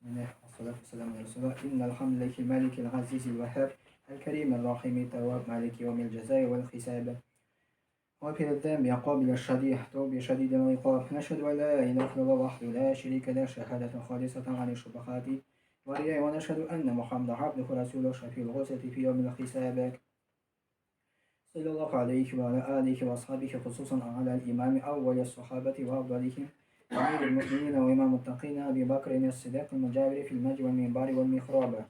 Бисмилләһ, вассалату вассаламу аля расулилlah. Иннал хамдалиллахи маликил газизил ваһһаб, аль-карим ар-рахим тавваб, малики яумил җәзаи вал хисаб. غافر الذنب قابل الشديح توب شديد العقاب نشهد أن لا إله إلا الله وحده لا شريك له شهادة خالصة عن الشبهات والرياء ونشهد أن محمدا عبده ورسوله شفيع الغسة في يوم الحساب صلى الله عليه وعلى آله وأصحابه خصوصا على الإمام أول الصحابة وأفضلهم أمير المؤمنين وإمام المتقين أبي بكر الصديق المجاور في المجد والمنبر والمحراب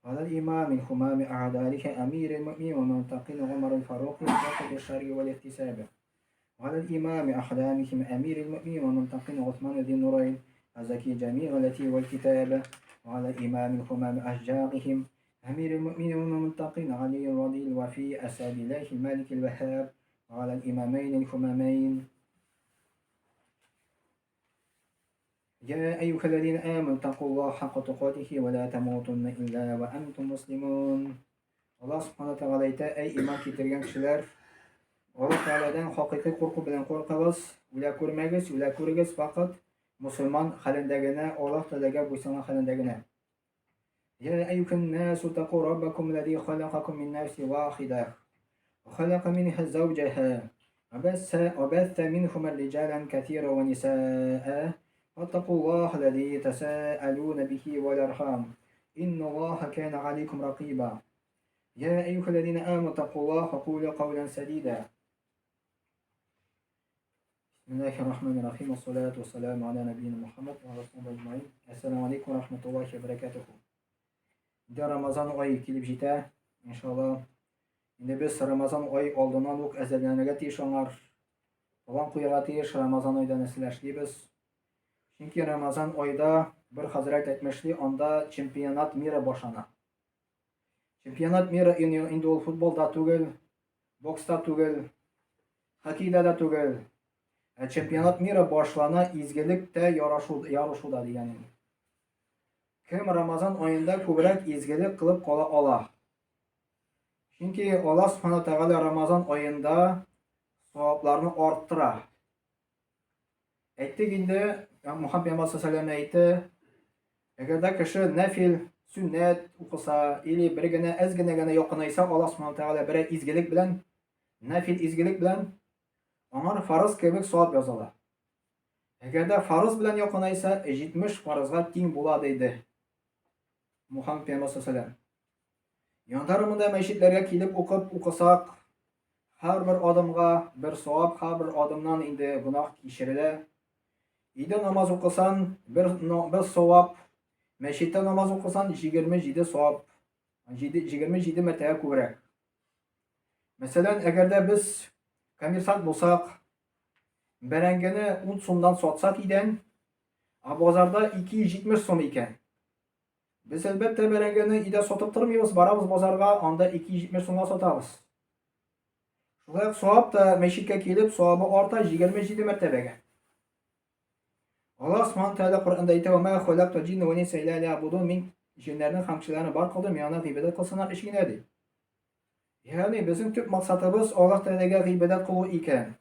وعلى الإمام الحمام أعدائه أمير المؤمنين ومنتقين عمر الفاروق صاحب الشرع والاحتساب وعلى الإمام أحلامهم أمير المؤمنين ومنتقين عثمان ذي النورين الزكي جميع التي والكتاب وعلى الإمام الحمام أشجارهم أمير المؤمنين والمنتقين علي الرضي الوفي أسد الله الملك الوهاب وعلى الإمامين الحمامين يا أيها الذين آمنوا اتقوا الله حق تقاته ولا تموتن إلا وأنتم مسلمون Аллаһ Субхана Тәгалә әйтә, әй иман китергән кешеләр, Аллаһ Тәгаләдән хакыйкый курку белән куркыгыз, үлә күрмәгез, үлә күрегез факат мусульман хәлендә генә, Аллаһ Тәгаләгә буйсынган хәлендә генә. يا أيها الناس اتقوا ربكم الذي خلقكم من نفس واحدة وخلق منها زوجها وبث منهما رجالا كثيرا ونساء واتقوا الله الذي تساءلون به والأرحام إن الله كان عليكم رقيبا يا أيها الذين آمنوا اتقوا الله وقولوا قولا سديدا Бисмиллахи рахмани рахим, вассалату вассаламу аля набийна Мухаммад ва аля сахбихи аджмаин. Ассаламу алейкум ва рахматуллахи ва баракатуху. Инде Рамазан ае килеп җитә, иншалла. Инде без Рамазан ае алдыннан ук әзерләнергә тиеш аңар. План куярга тиеш, Рамазан айда нәрсәләр эшлибез. Чөнки Рамазан айда бер хәзрәт әйтмешли, анда чемпионат мира башлана. Чемпионат мира инде ул футболда түгел, бокста түгел, хоккейда да түгел. Ә чемпионат мира башлана изгелектә ярашу, ярышуда дигән инде. Кем Рамазан аенда күбрәк изгелек кылып кала ала? Чөнки Аллаһ Субхана Тәгалә Рамазан аенда савапларны арттыра. Әйттек инде, Мухаммад пәйгамбәр саллаллаху әйтте, әгәр дә кеше нәфил, сөннәт укыса или бер генә әз генә генә якынайса Аллаһ Субхану Тәгалә берәр изгелек белән, нәфил изгелек белән аңар фарыз кебек савап языла. Әгәр дә фарыз белән якынайса, 70 фарызга тиң була диде. Мухаммад пәйгамбәр саллаллаху Яндар монда мәчетләргә килеп укып укысак, һәрбер адымга бер савап, һәрбер адымнан инде гөнаһ кичерелә. Өйдә намаз укысан, бер, бер савап, мәчеттә намаз укысан, 27 савап, 27 мәртәбә күбрәк. Мәсәлән, әгәр дә без коммерсант булсак, бәрәңгене 10 сумнан сатсак идән, ә базарда 270 сум икән. Без, әлбәттә, бәрәңгене өйдә сатып тормыйбыз, барабыз базарга, анда 270 сумга сатабыз. Шулай ук савап та мәчеткә килеп, савабы арта 27 мәртәбәгә. Аллаһ Субхану Тәгалә Коръәндә әйтә: "Ва ма халакту җинна ва инса илля лиябудун." Мин җеннәрне һәм кешеләрне бар кылдым, миңа гыйбадәт кылсыннар өчен генә ди. Ягъни безнең төп максатыбыз Аллаһ Тәгаләгә гыйбадәт кылу икән.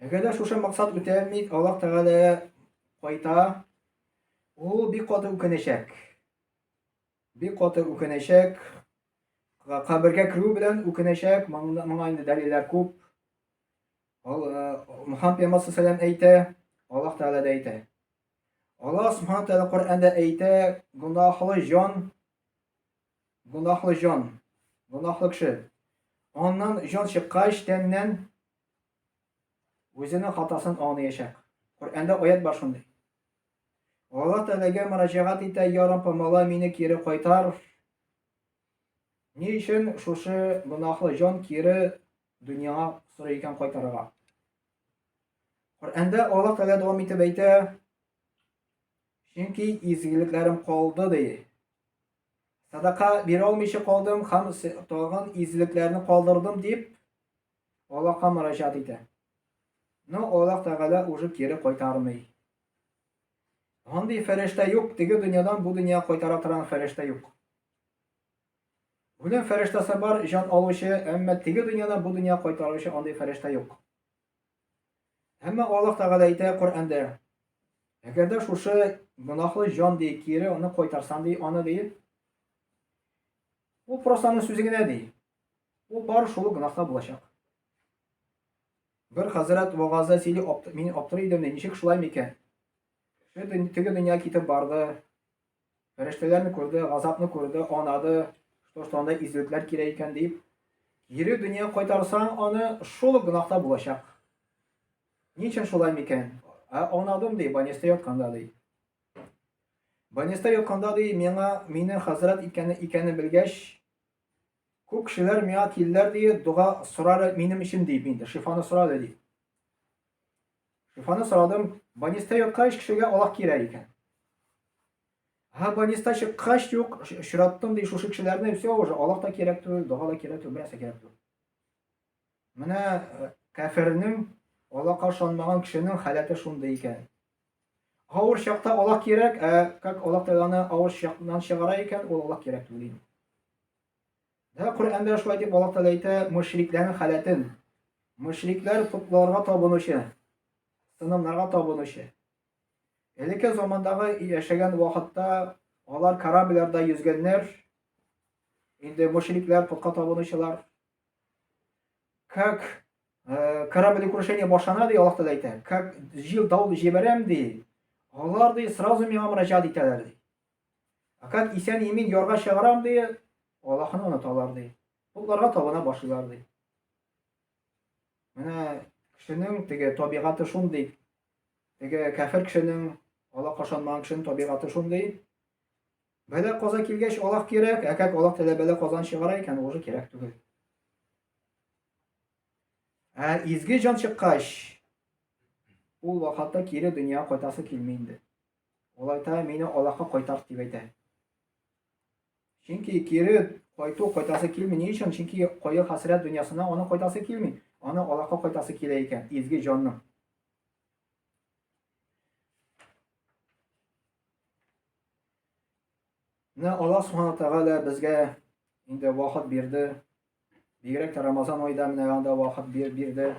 Әгәр дә шушы максат үтәлми, Аллаһ Тәгалә кайта, ул бик каты үкенәчәк. Бик каты үкенәчәк. Кабергә керү белән үкенәчәк. Моңа инде дәлилләр күп. Мухаммад пәйгамбәр саллаллаху әйтә, Аллаһ Тәгалә дә әйтә. Аллаһ Субхану Тәгалә Коръәндә әйтә, гөнаһлы җан, гөнаһлы җан, гөнаһлы кеше. Аннан җан чыккач, тәннән үзенең хатасын аңлаячак. Коръәндә аят бар шундый. Аллаһ Тәгаләгә мөрәҗәгать итә, Я Раббым, Алла, мине кире кайтар. Ни өчен шушы гөнаһлы җан кире дөньяга сорый икән кайтарырга? Коръәндә Аллаһ Тәгалә дәвам итеп әйтә, чөнки изгелекләрем калды ди. Садака бирә алмыйча калдым һәм тагын изгелекләрне калдырдым дип Аллаһка мөрәҗәгать итә. Но Аллаһ Тәгалә уже кире кайтармый. Андый фәрештә юк, теге дөньядан бу дөньяга кайтара торган фәрештә юк. Үлем фәрештәсе бар, җан алучы, әмма теге дөньядан бу дөньяга кайтаручы андый фәрештә юк. Әмма Аллаһ Тәгалә әйтә Коръәндә. Әгәр дә шушы гөнаһлы җан ди, кире аны кайтарсан ди, аны ди. Ул просто аның сүзе генә ди. Ул бары шул гөнаһта булачак. Бер хәзрәт вагазда сөйли, мин аптырый идем, ничек шулай микән? Кеше теге дөнья китеп барды. Фәрештәләрне күрде, газапны күрде, анады, что что анда изгелекләр кирәк икән дип. Кире дөнья кайтарсаң, аны шул ук гөнаһта булачак. Ни өчен шулай микән? Ә анадым ди, больниста ятканда ди. Больниста ятканда ди, миңа мине хәзрәт иткәне икәнен белгәч, күп кешеләр миңа килделәр ди, дога сорар минем өчен ди, инде шифаны сорады ди. Шифаны сорадым, больниста яткач кешегә Аллаһ кирәк икән. Һә, больниста чыккач юк, очраттым ди шушы кешеләрне, все уже, Аллаһ та кирәк түгел, дога да кирәк түгел, бернәрсә кирәк түгел. Менә э, кәфернең, Аллаһка ышанмаган кешенең халәте шундый икән. Авыр чакта Аллаһ кирәк, ә как Аллаһ Тәгаләне авыр чактан чыгара икән, ул Аллаһ кирәк түгел инде. Дә Коръәндә шулай дип Аллаһ Тәгалә әйтә мөшрикләрнең халәтен. Мөшрикләр потларга табынучы, сынымнарга табынучы. Элекке замандагы яшәгән вакытта алар корабльләрдә йөзгәннәр. Инде мөшрикләр, потка табынучылар. Как э, кораблекрушение башлана ди, Аллаһ Тәгалә әйтә. Как җил давыл җибәрәм ди. Алар ди сразу миңа мөрәҗәгать итәләр ди. Ә как исән имин ярга чыгарам ди, Аллаһны оныталар ди. Потларга табына башлыйлар ди. Менә кешенең теге табигате шундый. Теге кәфер кешенең, Аллаһка ышанмаган кешенең табигате шундый. Бәла каза килгәч, Аллаһ кирәк, ә как Аллаһ Тәгалә бәла казан чыгара икән, уже кирәк түгел. Ә изге җан чыккач, ул вакытта кире дөньяга кайтасы килми инде. Ул әйтә, мине Аллаһка кайтарт дип әйтә. Чөнки кире кайту кайтасы килми. Ни өчен? Чөнки кайгы хәсрәт дөньясына аның кайтасы килми. Аны Аллаһка кайтасы килә икән, изге җанның. Менә Аллаһ Субхану Тәгалә безгә инде вакыт бирде. Бигрәк тә Рамазан айда менә анда вакыт бир, бирде.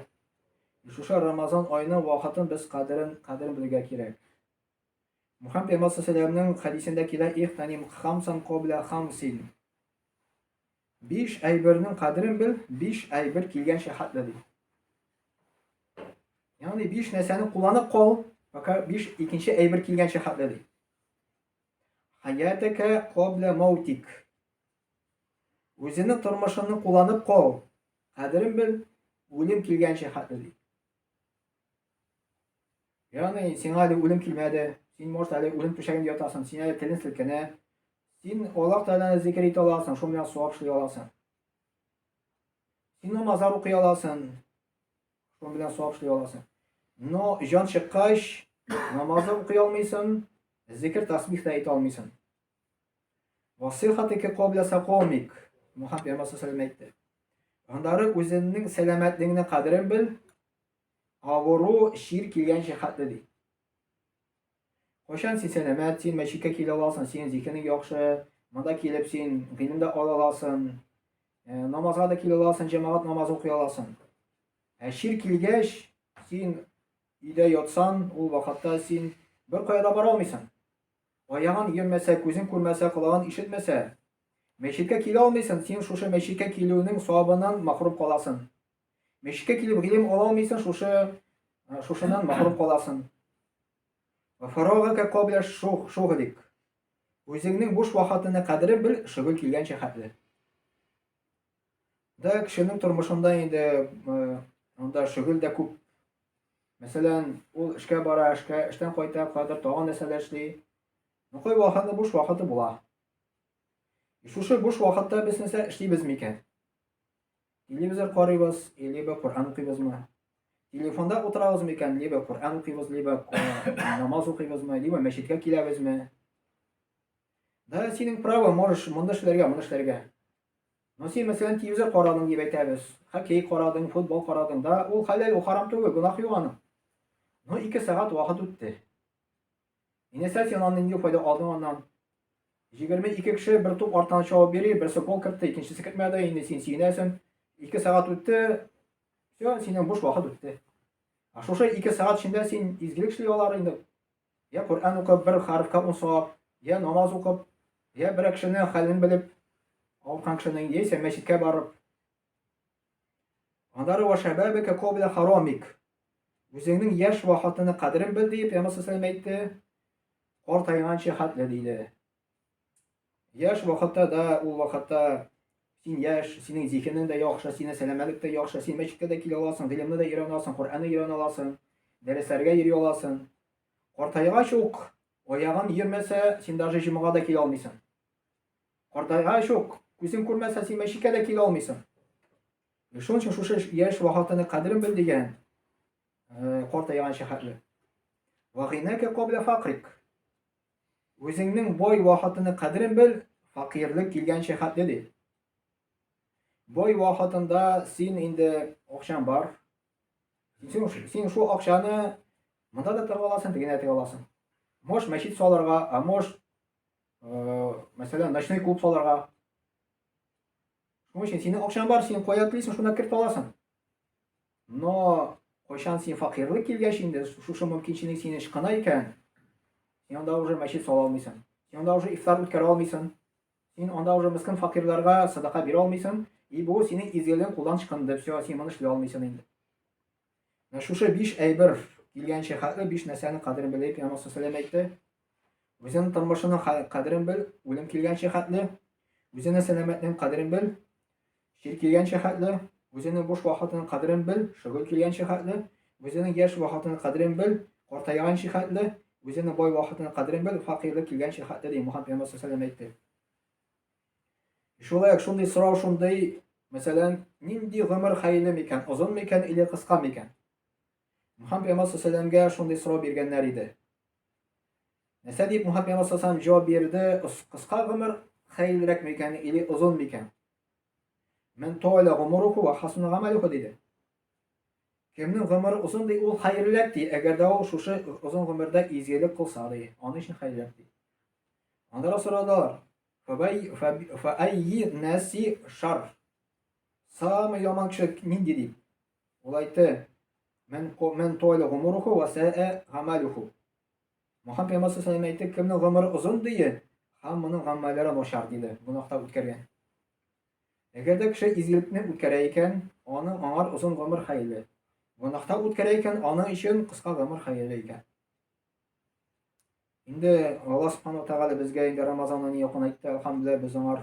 Шушы Рамазан айының вакытын без кадерен, кадерен белергә кирәк. Мухаммед пәйгамбәр саллаллаху хәдисендә килә, "Ихтаним хамсан кабла хамсин." Биш әйбернең кадерен бел, биш әйбер килгәнчә хәтле ди. Ягъни биш нәрсәне кулланып кал, пока биш икенче әйбер килгәнчә хәтле ди. Хаятәкә кабла маутик. Үзенең тормышыңны кулланып кал. Кадерен бел, үлем килгәнчә хәтле ди. Ягъни сиңа әле үлем килмәде, син может әле үлем түшәгендә ятасың, син әле телең селкенә. Син Аллаһ Тәгаләне зикер итә аласың, шул белән савап эшли аласың. Син намазлар укый аласың, шул белән савап эшли аласың. Но җан чыккач, намазы укый алмыйсың, зикер тасбих та әйтә алмыйсың. Васыйхатыка кабла сакомик. Мухаммед пәйгамбәр саллаллаху әйтте. Аннары үзеңнең сәламәтлегеңне кадерен бел, авыру чир килгәнчә хәтле ди. Кайчан син сәламәт, син мәчеткә килә аласың, синең зиһенең яхшы, монда килеп син гыйлем дә ала аласың, э, намазга да килә аласың, җәмәгать намазы укый аласың. Ә чир килгәч, син өйдә ятсан, ул вакытта син бер кая да бара алмыйсың. Аягың йөрмәсә, күзең күрмәсә, колагың ишетмәсә, мәчеткә килә алмыйсың, син шушы мәчеткә килүнең савабыннан мәхрүм каласың. Мәчеткә килеп гыйлем ала алмыйсың, шушы э, шушыннан мәхрүм каласың. Фарагaka кабля шугълик. Үзеңнең буш вакытыңны кадерен бел, шөгыль килгәнчә хәтле. Да кешенең тормышында инде э, анда шөгыль дә күп. Мәсәлән, ул эшкә бара, эшкә, эштән кайта, кадер тагын нәрсәләр эшли. Ну, кай вакытны буш вакыты була. Шушы буш вакытта без нәрсә эшлибез микән? Телевизор карыйбыз, либо Коръән укыйбызмы? Телефонда утырабыз микән, либо Коръән укыйбыз, либо намаз укыйбызмы, либо мәчеткә киләбезме? Да, синең право, можешь монда эшләргә, моны эшләргә. Но син, мәсәлән, телевизор карадың дип әйтәбез, хоккей карадың, футбол карадың, да, ул хәләл, ул харам түгел, гөнаһ юк аның. Но 2 сәгать вакыт үтте. Инәсә син аннан нинди файда алдың аннан? 22 кеше бер туп артынан чабып йөри, берсе гол кертте, икенчесе кертмәде, инде син сөенәсең. 2 сәгать үтте, все, синең буш вакыт үтте. Ә шушы 2 сәгать эчендә син изгелек эшли алар инде. Я Коръән укып бер хәрефкә ун савап, я намаз укып, я бер кешенең хәлен белеп, авырткан кешенең, яисә мәчеткә барып. Аннары ва шәбәбекә кабла харамик. Үзеңнең яшь вакытының кадерен бел дип, Пәйгамбәр саллаллаху әйтте. Картайганчы хәтле диде. Яшь вакытта да ул вакытта син яшь, синең зиһенең дә яхшы, синең сәламәтлек тә яхшы, син мәчеткә дә килә аласың, гыйлемне дә өйрәнә аласың, Коръәнне өйрәнә аласың, дәресләргә йөри аласың. Картайгач ук аягың йөрмәсә, син даже җомга да килә алмыйсың. Картайгач ук күзең күрмәсә, син мәчеткә дә килә алмыйсың. Шуның өчен шушы яшь вакытының кадерен бел дигән картайганчы хәтле. Вагинәкә кабла факрик. Үзеңнең бай вакытының кадерен бел, факирлек килгәнче хәтле ди. Бай вакытында син инде акчаң бар. Син шул акчаны монда да тыга аласың, тегенә тыга аласың. Можешь мәчет салырга, а можешь, мәсәлән, ночной клуб салырга. Шуның өчен синең акчаң бар, син кая телисең, шунда кертә аласың. Но кайчан син факирлык килгәч инде, шушы мөмкинчелек сине ычкына икән, син анда уже мәчет сала алмыйсың. Син анда уже ифтар үткәрә алмыйсың. Син анда уже мескен факирларга садака бирә алмыйсың. И бу синең изгелегең кулдан чыкынды. Все, син моны эшли алмыйсың инде. Менә шушы биш әйбер килгәнче хәтле биш нәрсәнең кадерен белеп, Пәйгамбәр саллаллаху әйтте. Үзенең тормышының кадерен бел, үлем килгәнче хәтле, үзенең сәламәтлегенең кадерен бел, чир килгәнче хәтле, үзенең буш вакытының кадерен бел, шөгыль килгәнче хәтле, үзенең яшь вакытының кадерен бел, картайганчы хәтле, үзенең бай вакытының кадерен бел, факирлек килгәнче хәтле, ди Мухаммад пәйгамбәр саллаллаху әйтте. Шулай ук шундый сорау шундый, мәсәлән, нинди гомер хәерле микән, озын микән или кыска микән? Мухаммад пәйгамбәр саллаллаху шундый сорау биргәннәр иде. Нәрсә дип Мухаммад пәйгамбәр саллаллаху җавап бирде, кыска гомер хәерлерәк микән или озын микән? Мен толя гомуруху ва хасуна гамалуху диде. Кемнең гомере озын ди, ул хәерлерәк ди, әгәр дә ул шушы озын гомердә изгелек кылса ди, аның өчен хәерлерәк ди. Анда сорадылар, Фәайи нәси шар. Самый яман кеше нинди дип. Ул әйтте, мен тойлы гумуруху ва сәә гамалюху. Мухаммад пәйгамбәр саллаллаху әйтте, кемнең гомере озын дие, һәм моның гамәлләре начар диде, гөнаһта үткәргән. Әгәр дә кеше изгелекне үткәрә икән, аның аңар озын гомер хәерле. Гөнаһта үткәрә икән, аның өчен кыска гомер хәерле икән. Инде Аллаһ Субхану Тәгалә безгә инде Рамазан ае якынайтты, әлхәмдүлилләһ, без аңар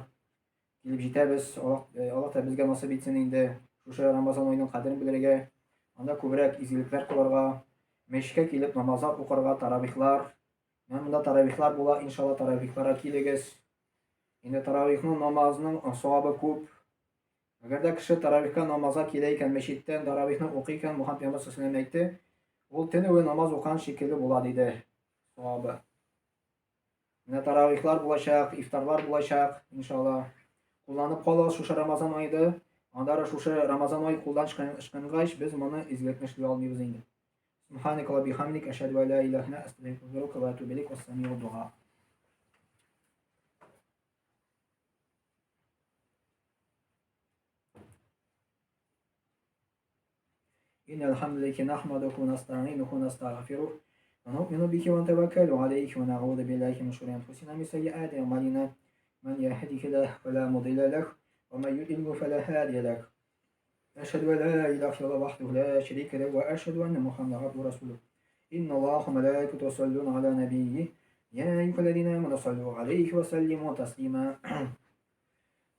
килеп җитәбез. Аллаһ э, та безгә насыйп итсен инде шушы Рамазан аеның кадерен белергә, анда күбрәк изгелекләр кылырга, мәчеткә килеп намазлар укырга, таравихлар. Менә монда таравихлар була, иншалла таравихларга килегез. Инде таравихның намазының савабы күп. Әгәр дә кеше таравихка намазга килә икән, мәчеттән таравихны укый икән, Мухаммад пәйгамбәр саллаллаху әйтте, ул төн буе намаз укыган шикелле була диде. Савабы. Менә таравихлар булачак, ифтарлар булачак, иншалла. Кулланып калыгыз шушы Рамазан аенда. Аннары шушы Рамазан ае кулдан ычкынгач, без моны изгелекне эшли алмыйбыз инде. Субханaka ва бихамдик, ашһаду ан ла илаһа илля астагфирука ва атубу илейк. Вассаламу дуа. إن الحمد لله نحمده ونستعينه ونستغفره ونؤمن به ونتوكل عليه ونعوذ بالله من شرور أنفسنا ومن سيئات أعمالنا من يهده الله فلا مضل له ومن يضلل فلا هادي له أشهد أن لا إله إلا الله وحده لا شريك له وأشهد أن محمدا عبده ورسوله إن الله وملائكته يصلون على نبيه يا أيها الذين آمنوا صلوا عليه وسلموا تسليما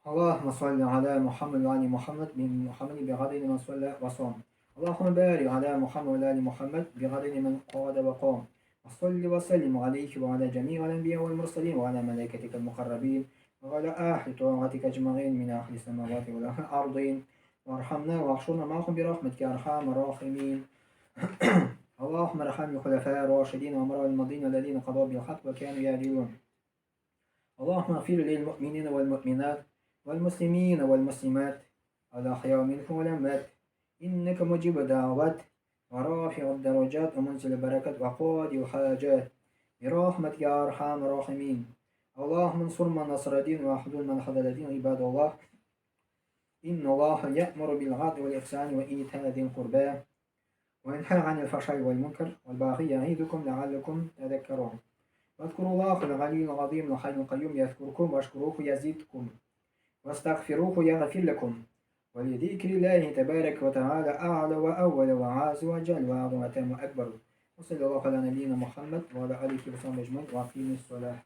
اللهم صل على محمد وعلى محمد من محمد بعدد من صلى وصام اللهم بارك على محمد وعلى آل محمد بعدد من قاد وقام وصل وسلم عليه وعلى جميع الأنبياء والمرسلين وعلى ملائكتك المقربين وعلى أهل طاعتك أجمعين من أهل السماوات والأرضين وارحمنا واحشرنا معهم برحمتك يا أرحم الراحمين اللهم ارحم الخلفاء الراشدين وأمراء المدينة الذين قضوا بالحق وكانوا يعدلون اللهم اغفر للمؤمنين والمؤمنات والمسلمين والمسلمات الأحياء منهم والأموات إنك مجيب الدعوات ورافع الدرجات ومنزل البركات وقاضي الحاجات برحمتك يا أرحم الراحمين اللهم انصر من نصر الدين واخذل من خذل الدين عباد الله إن الله يأمر بالعدل والإحسان وإيتاء ذي القربى وينهى عن الفحشاء والمنكر والبغي يعظكم لعلكم تذكرون. واذكروا الله العلي العظيم الحي القيوم يذكركم واشكروه يزدكم واستغفروه يغفر لكم. ولذكر الله تبارك وتعالى أعلى وأول وعز وجل وأعظم وأتم وأكبر. وصلى الله على نبينا محمد وعلى آله وصحبه أجمعين وأقيموا الصلاة.